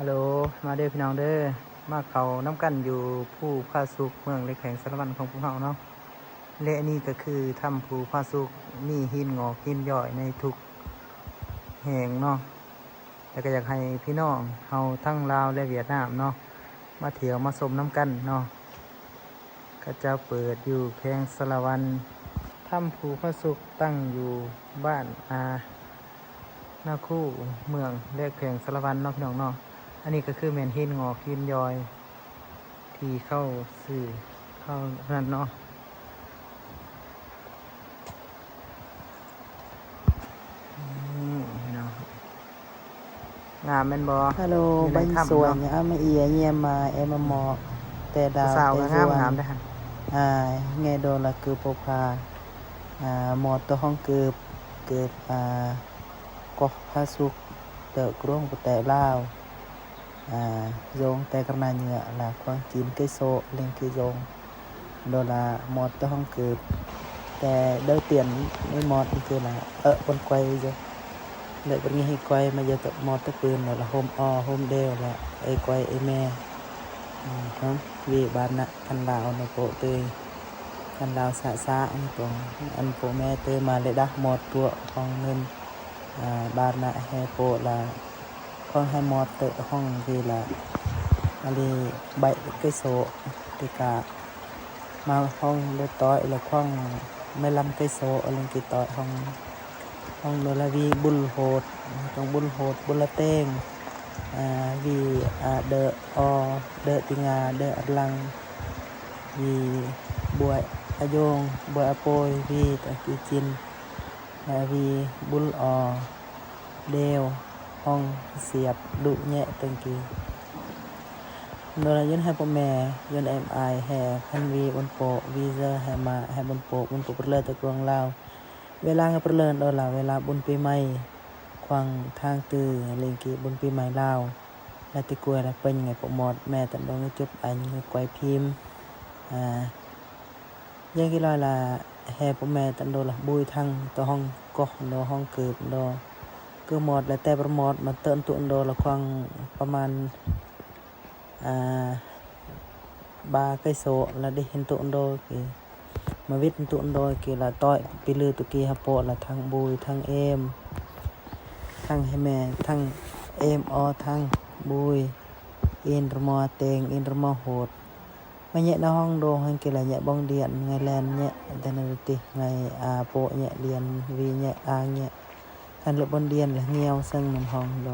ຮັລໂຫຼ ມາເດີພີ່ນ້ອງເດີ ມາເຂົ້ານຳກັນຢູ່ພູຜາສຸກ ເມືອງເລັກ ແຂວງສາລະວັນຂອງພວກເຮົາເນາະ. ແລະ ອັນນີ້ກໍຄືຖ້ຳພູຜາສຸກ ມີຫີນງອກຫີນຍ້ອຍໃນທຸກແຫ່ງເນາະ. ແລ້ວກໍຢາກໃຫ້ພີ່ນ້ອງເຮົາທັງລາວ ແລະ ຫວຽດນາມເນາະ ມາທ່ຽວມາຊົມນຳກັນເນາະ. ເຂົາເຈົ້າເປີດຢູ່ແຂວງສາລະວັນ. ຖ້ຳພູຜາສຸກຕັ້ງຢູ່ບ້ານອານາຄູ ເມືອງ ແລະ ແຂວງສາລະວັນເນາະ ພີ່ນ້ອງເນາະ. ອັນນີ້ກໍຄືແມ່ນຫີນງອກຫີນຍ້ອຍ ທີ່ເຂົາຊື້ເຂົານັ້ນເນາະ. ອືມ ພີ່ນ້ອງ ງາມແມ່ນບໍ່? ຮາໂລ ບັນສວນ ອາມາເອຍ ເຍມາ ເອມາເມາະ ແຕ່ດາວ ແຕ່ສວນ ງາມໆເດ້ຫັ້ນ ອາ ແງໂດລະ ກືໂປພາ ອາ ມອດໂຕຫ້ອງເກີບ ເກີບ ອາ ກອກຜາສຸກ ເຕີກຣວງປະແຕລາວ ອາ ໂຢງແຕ່ກະນາເຍືອລະ ຄວາງຈີນເກໂຊ ເລັງເກໂຢງ ໂດລາ ມອດຕະຫ້ອງເກີບ ແຕ່ເດີຕຽນໃນມອດເກລາ ເອີ ບົນໄກວເດີ ເດີບຣິງໃຫ້ໄກວມາເຍອະຕະມອດຕະປືນ ໂດລາ ໂຮມອໍ ໂຮມເດວລະ ເອໄກວເອແມ ອື ຮະ ເວບານະ ຄັນລາວນະໂປເຕ ຄັນລາວສະສະ ອັນໂປ ອັນໂປແມເຕມາເລດາ ມອດຕົວຂອງເງິນ ອາ ບານະແຮໂປລາ ຂອງແຮມອດເຕີຫ້ອງເວລາ ອາລີໄບເກໂຊ ຕິກາ ມາຫ້ອງເດຕອຍ ລະຂອງແມ່ລຳເກໂຊ ອາລີກິຕອຍ ຫ້ອງ ຫ້ອງໂດລາ ວີບຸນໂຫດ ຕ້ອງບຸນໂຫດ ບຸນລະເຕງ ອາ ວີ ອາ ເດີ ອໍ ເດີຕິງາ ເດີອັດລັງ ວີບວຍອາໂຢງ ບວຍອາໂປຍ ວີຕະກີຈິນ ອາ ວີບຸນ ອໍ ເດວ ຫ້ອງສຽບ ດຸແຍະ ເຕີງກີ ໂດລາ ຍົນແຮປະແມ ຍົນແອມອາຍ ແຮພັນ ວີບົນໂປ ວີເຊີ ແຮມາ ແຮບົນໂປ ບຸນໂປປະເລີ ຕະກວງລາວ ເວລາງປະເລີ ໂດລາ ເວລາບຸນປີໃໝ່ ຂວາງທາງຕື້ ເລັງກີ ບຸນປີໃໝ່ລາວ ລາຕິກວຍ ລາເປັນໄງປະມອດ ແມ່ຕັນດອງຈຸບ ອັນຍືອກວຍພີມ ອາ ຍັງກິລອຍລະ ແຮປະແມ່ຕັນໂດລະ ບຸຍທັງ ໂຕຫ້ອງກອກໂດ ຫ້ອງເກີບໂດ ຄືມອດ ລະແຕ່ປະມອດ ມາເຕີນຕຸນໂດລະ ຂວາງປະມານ ອາ ບາໄກໂສ ລະໄດ້ເຫັນຕຸນໂດ ມາວິດຕຸນໂດ ກິລະຕ້ອຍ ປີລືຕຸກີ ຮະໂປ ລະທັງບຸຍ ທັງເອມ ທັງໃຫ້ແມ່ ທັງເອມ ອໍ ທັງບຸຍ ອິນຣະມໍເຕັງ ອິນຣະມໍໂຫດ ມາແຍະນະຫ້ອງໂດ ຮັງກິລະແຍະບົງດຽນ ໄງແລນແຍະ ແດນນະຕິ ໄງອາໂປແຍະດຽນ ວີແຍະອາງແຍະ ທັນລະບົນດຽນ ລະງຽວເຊິ່ງນຳຫ້ອງໂດ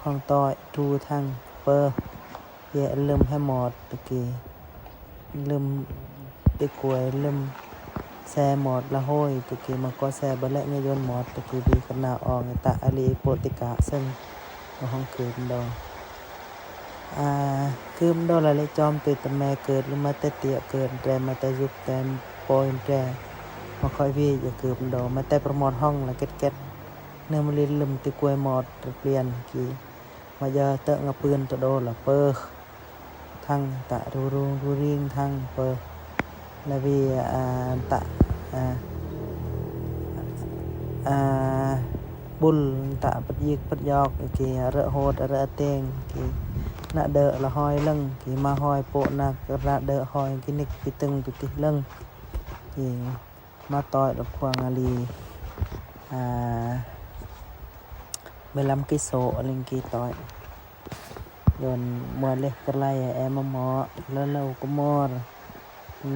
ຂອງຕ້ອຍ ທູທັງ ເປີ ເຢ ລຶມ ແຮມອດ ຕຸກີ ລຶມ ຕິກວຍ ລຶມ ແຊມອດ ລະໂຮຍ ຕຸກີ ມາກໍແຊ ບະແລະ ຍະຍົນ ມອດ ຕຸກີ ບີ ຄະນາ ອອງ ຕະ ອາລີ ໂປຕິກາ ເຊິ່ງ ນະຫ້ອງຄືມໂດ ອາ ຄືມໂດລະເລຈອມ ຕຸຍຕະແມເກີດ ຫຼືມາແຕ່ເຕຍເກີດ ແຕມາແຕ່ຢຸກ ແຕມໂປຍແຕ ມາຄອຍວີ ຢາຄືມໂດ ມາແຕ່ປະມອດຫ້ອງ ລະເກັດເກັດ ເນີມລິນ ລຶມ ຕິກວຍ ມອດ ຕະປຽນ ກີ ມາເຢເຕີງອະປືນ ຕະໂດ ລະເປີ ທັງ ຕະ ຣູ ຣູ ຣູ ຣິງ ທັງ ເປີ ລະວີ ອາ ຕະ ອາ ອາ ບຸນ ຕະ ປະຢິກ ປະຢອກ ເກ ເຣ ໂຫດ ເຣ ເຕັງ ເກ ນະ ເດີ ລະ ຮອຍ ເລິງ ເກ ມາ ຮອຍ ໂປະ ນະ ກະ ຣະ ເດີ ຮອຍ ກິນິກ ກິຕຶງ ປິຕິ ເລິງ ເກ ມາຕ້ອຍ ລະ ຂວາງ ອາລີ ອາ ເບລຳ ກິໂສ ອາລິງ ກິຕ້ອຍ ຍົນ ມວຍ ເລກ ກະໄລ ແອມະໝໍ ລະ ເລົວ ກະມໍ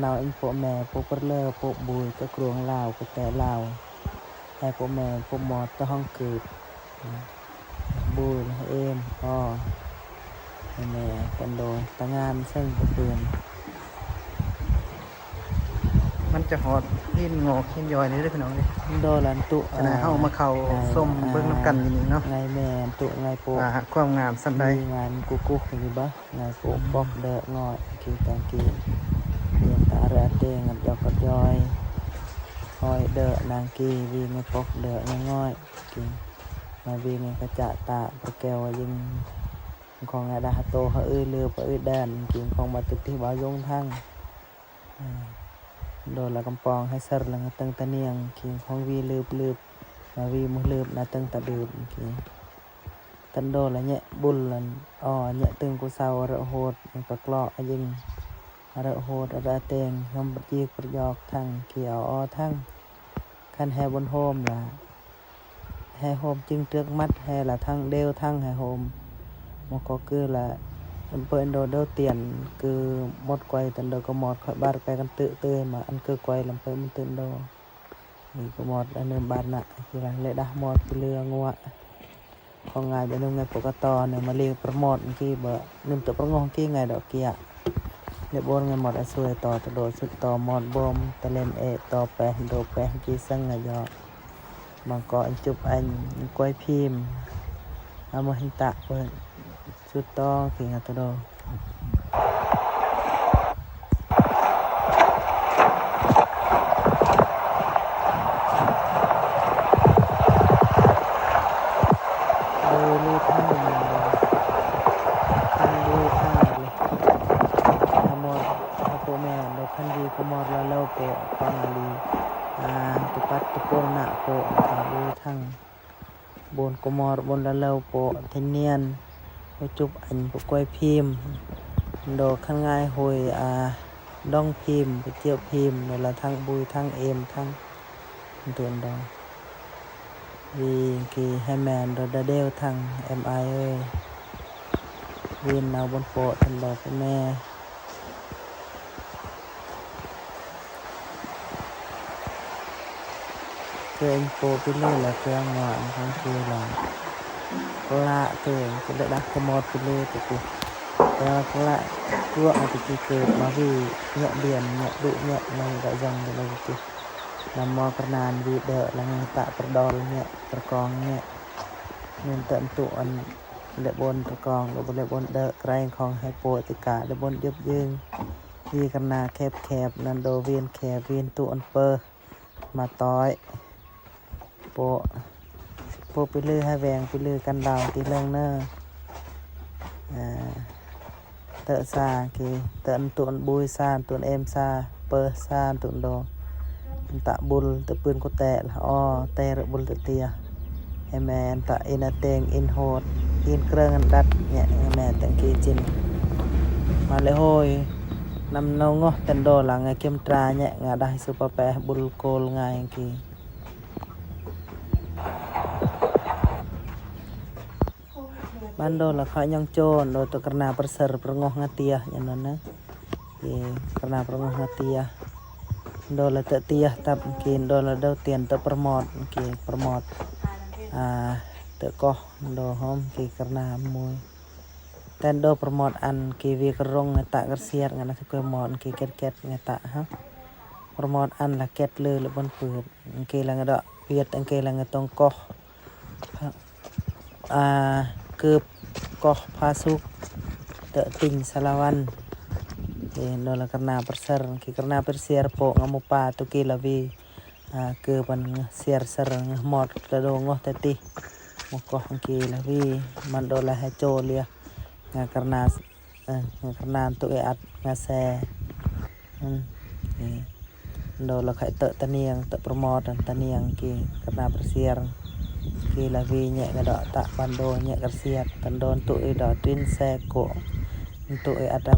ນາວ ອິງ ໂປະແມ ໂປະປະເລີ ໂປະບຸຍ ກະກຣວງ ລາວ ກະແຕລາວ ແອໂປະແມ ໂປະໝໍ ຕະຫ້ອງກີບ ບູ ເອມ ອໍ ແມ່ ກັນໂດ ຕະງານ ເຊິ່ງ ກະປືນ ມັນຈະຮອດຫີນງອກຫີນຍ້ອຍນີ້ເດີພີ່ນ້ອງເອີຍ ໂດ ລະ ອັນຕຸ ຂະໜາດເຮົາມາເຂົ້າຊົມເບິ່ງນຳກັນຢູ່ນີ້ເນາະ ໄງແມ່ນ ຕຸ ໄງໂປະ ວ່າຄວາມງາມສ່ຳໃດ ມີງານກຸກກຸກຢູ່ບໍ່ ໄງໂປະ ອືມ ປອກເດີ ງອຍ ກີ ແຕງກີ ເດຕາ ເຣ ເຕ ງັດ ຢອກ ກັດ ຢອຍ ຮອຍ ເດີ ນາງກີ ວີ ງອຍ ປອກ ເດີ ງອຍ ງອຍ ກິງ ມາວີ ງອຍ ກະຈະ ຕາ ປະແກວ ຍິງ ຂອງອາດາ ຮະໂຕ ຮະອື ລື ປະອື ແດນ ກິງ ຂອງ ມາຕຸຕິ ບາຍົງ ທັງ ໂດລະກຳປອງ ໃຫ້ເສີລະ ງະເຕີງຕະນຽງ ກິງ ຂອງ ວີ ລືບ ລືບ ມາວີ ມຸ ລືບ ນາເຕີງຕະດື່ມ ກິງ ຕັນໂດລະແຍະບຸນລະອໍ ແຍະຕຶງກູເຊົາ ອະເຣາະໂຫດ ປະເກລາະອະຍິງ ອະເຣາະໂຫດ ອະເຣາະອາເຕງ ຮວມບັດຢີກປະຢອກທັງ ຄີອາອໍທັງ ຄັນແຮ່ບຸນໂຮມລະ ແຮ່ໂຮມຈຶ່ງເຕືອກມັດ ແຮ່ລະທັງເດວທັງແຮ່ໂຮມ ມະກໍຄືລະ ອຳເພີອິນໂດ ເດວຕຽນ ຄືໝົດໄກວ ຕັນໂດກະໝອດ ຂ້ອຍບາດໄປກັນຕຶເຕີມາ ອັນຄືໄກວ ລຳເພີມັນຕື່ນໂດ ນີ້ກະໝອດ ອັນເນີມບາດນະ ຄືລະ ເລດາໝອດ ຄືເລືອງົວ ຂອງງາຍເປັນໜຶ່ງໃນປົກກະຕໍ ເນີມມາລີປະໝອດ ກີ້ເບີ ໜຶ່ງຕົວປະງອງ ກີ້ງາຍດອກເກຍ ເລບອນງາຍໝອດ ອາຊ່ວຍຕໍ່ຕະໂດ ສຸດຕໍ່ໝອດ ບົມຕະເລັນເອ ຕໍ່ແປ ໂດແປ ກີ້ເຊິ່ງງາຍຢອ ມັງກໍອັນຈຸບອັນກວຍພີມ ອາມະຫິຕະເບີ ສຸດຕໍ່ ກີ້ງາຍຕະໂດ ໂດຍມີທັງ ທັງໂດຍທັງ ອາມອດ ອາໂປແມນ ໂດຍຄັນດີ ໂປມອດ ລາເລົວ ໂປຄອນອາລີ ອາ ຕຸປັດ ຕຸໂປນະ ໂປ ທັງໂດຍທັງ ໂບນໂກມອດ ໂບນລາເລົວ ໂປເທນນຽນ ໂປຈຸບອັນ ໂປກວຍພີມ ໂດຄັນງາຍໂຮຍ ອາ ດອງພີມ ໂປຈຽວພີມ ໂດລະທັງບຸຍ ທັງເອມ ທັງ ໂຕນດອງ ວີກີແຮແມນ ໂດດາເດວ ທັງເອັມໄອເອີ ວີນນາວບົນໂປ ທັນດອກແມ່ ເຄີຍໂປໄປເລີຍລະ ເຄື່ອງວ່າອັນຂອງເຄີຍລະ ກະລະເຄີຍ ກະລະດັກກະໝອດໄປເລີຍຕະກີ້ ແຕ່ວ່າກະລະກວກອັນຕະກີ້ເກີດມາວີເຍາະບຽນເຍາະດຸເຍາະໃນດະຢອງດະລະຕະກີ້ ນຳມໍກະນານວີເດີລະງຕະປະດອລເຍາະປະກອງເຍາະ ເນີນເຕີນຕຸອັນ ເລບອນຕະກອງ ໂດເລບອນເດີ ກະໄລຂອງໄຮໂປຕິກາ ເລບອນຢຶບຍືງ ວີກະນາແຄບແຄບ ນັນໂດວຽນແຄບ ວຽນຕຸອັນເປີ ມາຕ້ອຍ ໂປ ໂປປິລືໄຮແວງ ປິລືກັນດາວ ຕີເລິງເນີ ເອີ ເຕີຊາ ກີ ເຕີອັນຕຸອັນບຸຍ ຊາອັນຕຸອັນເອມ ຊາ ເປີ ຊາອັນຕຸອັນໂດ ອັນຕະບຸນ ຕະປືນກຸແຕ ລະອໍ ເຕຣະບຸນຕະເຕຍ ເອແມນ ຕະອິນອາເຕງ ອິນໂຮດ ອິນເກຣິງອັນດັດ ແຍະ ເອແມນ ແຕງກີຈິນ ມາເລໂຮຍ ນຳເນົາງົດ ແຕນໂດລະງາເກັມຕຣາ ແຍະ ງາດາຍສຸປະແປ ບຸນໂກລງາຍອັງກີ ມານໂດລະຂະຍົງໂຈນ ໂດຕະກະນາປະເສີຣປະງົງງາເຕຍ ຍານນັ້ນນະ ເກ ກະນາປະງົງງາເຕຍ ໂດລະເຕະເຕຍ ຕັບເກ ໂດລະເດີຕຽນ ເຕະປະມອດ ເກ ປະມອດ ອາ ເຕະກໍ ໂດຫອມ ເກ ກະນາມວຍ ແຕນໂດປະມອດອັນ ເກ ວຽກະລົງ ງະຕະກະສຽດ ງະນະສະກວຍມອດ ເກ ແກັດແກັດ ງະຕະ ຮະ ປະມອດອັນ ລະແກັດເລີ ລະບົນປືດ ເກ ລະງະເດາະ ວຽດ ເກ ລະງະຕົງກໍ ອາ ເກີບກໍພາສຸກ ເຕີຕິງສາລະວັນ ເກ ໂນລະກະນາປະເສີຣ ເກ ກະນາປະເສຍຣ ໂປງະມຸປາ ຕຸເກລະວີ ອາ ເກີບອັນເສຍຣເສີຣ ມອດ ລະໂດ ງົດຕະຕິ ໝົກກໍ ເກລະວີ ມັນໂດລະແຮໂຈເລຍ ງາກະນາ ເອີ ງາກະນານຕຸເອອັດ ງາແຊ ອືມ ໂດລະໄຄເຕີຕະນຽງ ເຕີປະມອດ ຕະນຽງ ເກ ກະນາປະເສຍຣ ເກລະວີ ແຍະ ກະເດາະ ຕະ ບັນໂດ ແຍະ ກະເສຍດ ຕັນໂດນ ຕຸເອດອດ ຕະວິນ ແຊໂກ ຕຸເອອັດ